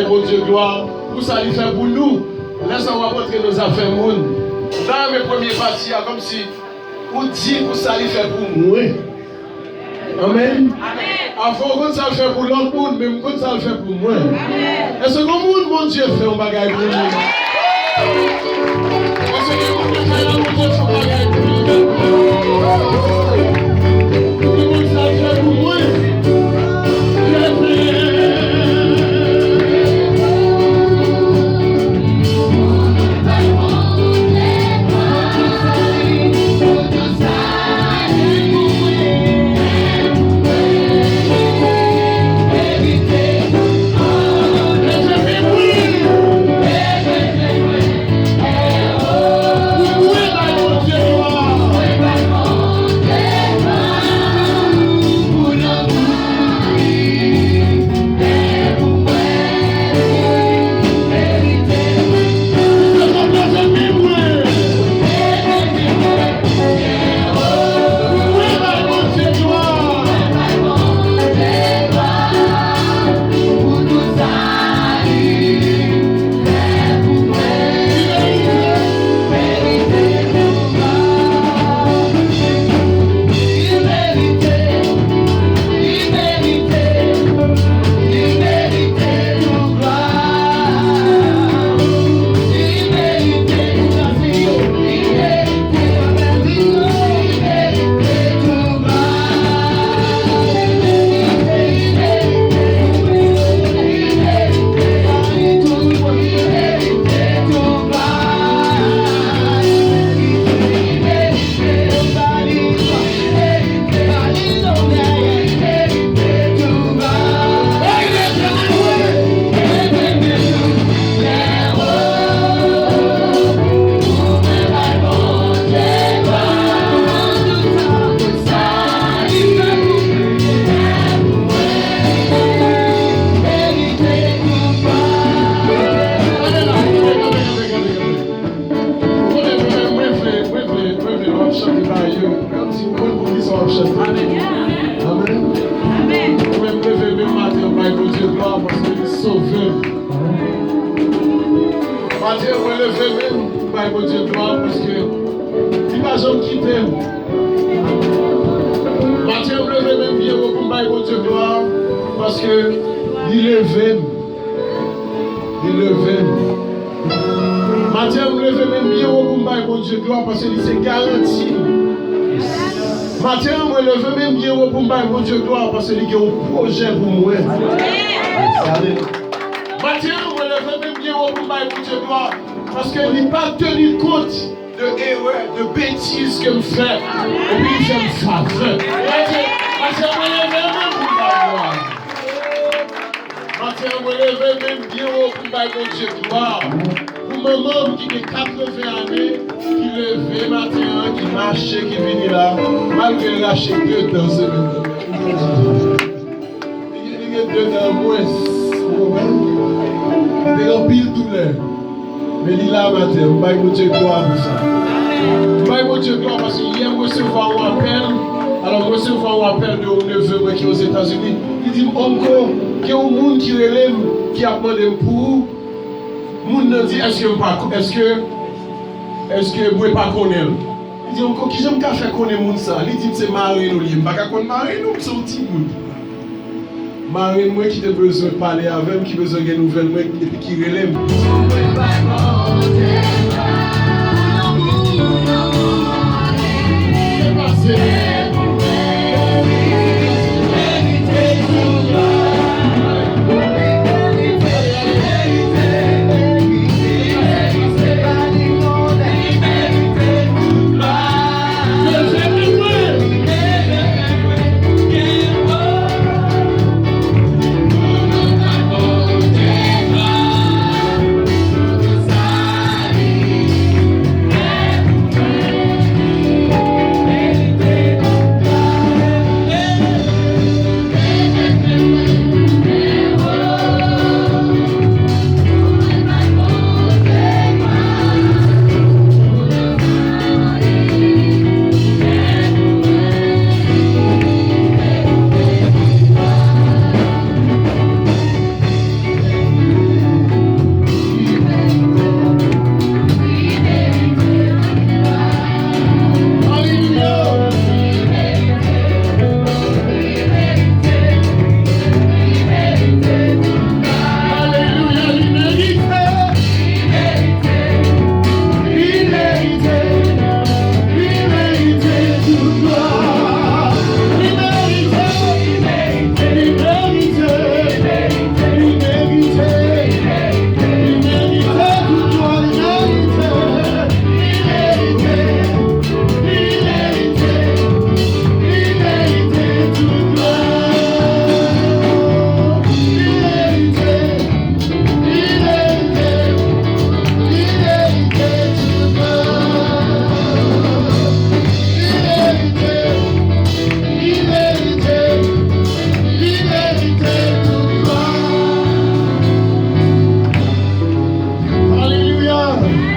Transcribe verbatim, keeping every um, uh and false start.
Bondye glwa pou sa li fè pou nou. Lè sa w ap antre nan zafè moun. M ta renmen premye pati a, kòmsi ou di pou sa li fè pou mwen. Amèn. Avan w konn sa l fè pou lòt moun, men m konn sa l fè pou mwen. Èske gen moun Bondye fè yon bagay pou li? Èske gen moun ki fè yon Bondye fè yon bagay pou li? Li konn sa l fè pou mwen. Mwen vle, mwen vle, mwen vle, mwen vle nou ap chante ba yo. Kòmsi mwen konn poukisa w ap chante. Amèn. Amèn. Mwen leve men m maten an, bay Bondye glwa paske li sove m. Maten an, mwen leve men m pou m bay Bondye glwa paske li pa janm kite m. Maten an, mwen leve men m byen wo pou m bay Bondye glwa paske li leve m. Li leve m. Maten an, mwen leve men m byen wo pou m bay Bondye glwa paske li se garanti m. Maten an, mwen leve men m byen wo pou m bay Bondye glwa paske li gen yon pwojè pou mwen. Maten an, mwen leve men m byen wo pou m bay Bondye glwa paske li pa teni kont de erè, de betiz ke m fè, epi li fè m favè. Maten, maten an, mwen leve men m pou m bay glwa. Maten an, mwen leve men m byen wo pou m bay Bondye glwa. Pou manman m ki gen katreven ane, ki leve maten an, ki mache, ki vini la, malgre l rache de dan semèn nan. Li gen, li gen de dan mwens, ou konprann? Li te gen anpil doulè. Men li la maten an, m bay Bondye glwa pou sa. M bay Bondye glwa paske yè m resevwa yon apèl. Alò, m resevwa yon apèl de yon neve mwen ki Ozetazini. Li di m, "Onko, gen yon moun ki rele m, ki ap mande m pou ou." Moun nan di, "Èske m pa, èske, èske mwen pa konnen l?" Li di, "Onko, kijan m ka fè konnen moun sa?" Li di m, "Se marenn ou li ye." M pa ka konn marenn ou, m se yon timoun. Marenn mwen ki te bezwen pale avè m, ki bezwen gen nouvèl mwen, epi ki rele m.